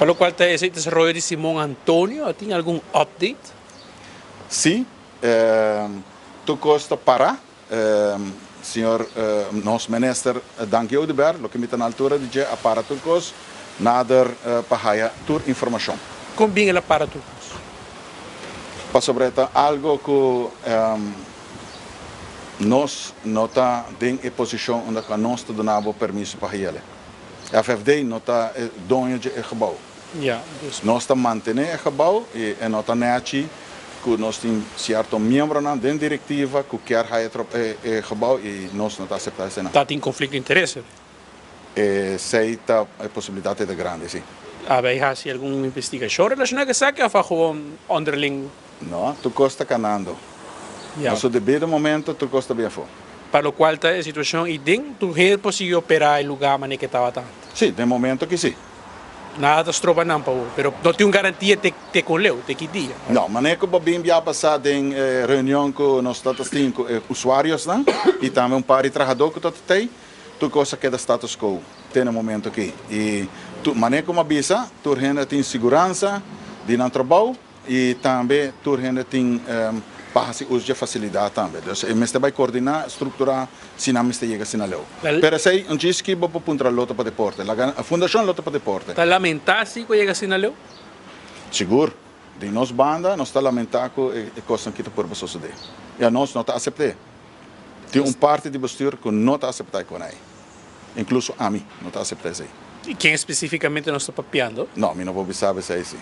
Pa locual ta e desaroyo di Simon Antonio, a tin algun update? Si, tur cos ta para. Señor nos Minister Dangui Oduber, loke mi ta na altura di dje, a para tur cos nader pa haya tur informacion. Con bin el a para tur cos? Pasobra e ta algo cu nos no ta den e posicion unda cu nos ta duna bo permiso pa hayele. FFD no ta e doño dje e gebou. Nos ta mantené e gebou i e no ta nèchi ku nos tin sierto miembronan den direktiva ku kier haya e gebou i nos no ta aseptá eseinan. Ta tin konflikto di interes? Esei ta e posibilidat ei ta grandi, si. A bay hasi algun investigashon relashoná ku esaki òf a gewoon onderling? No, tur kos ta kanando. Na su debido momento tur kos ta bin afó. Pa lokual ta e situashon i den tur hende por sigui operá e lugá manera ke tabata antes? Sí, den momento ki sí. Nada ta stroba nan pa bo, pero no tin un garantia te te kon leu, te ki dia. No, manera ku bo bin bia pasá den e reunion ku nos ta tin ku e usuariosnan i tambe un par di trahadó ku ta tei, tur kos a keda status quo te na momento aki. I tur, manera ku mi a bisa, tur hende tin siguransa di nan trabou. I tambe tur hende tin pa hasi uso dje fasilidat tambe. Dus e mester bai koordiná, strukturá si nan mester yega asina leu. Pero esei un djis ki bo por puntra Lotto pa Deporte. Laga Fundashon Lotto pa Deporte. Ta lamentá si ku a yega asina leu? Sigur. Di nos banda nos ta lamentá ku e kosnan ki ta purba sosodé. I anos no ta asept'é. Tin un parti di bestuur ku no ta aseptá e kona ei. Inkluso ami no ta aseptá esei. I ken spesífikamente nos ta papiando? No, mi no por bisa esei si.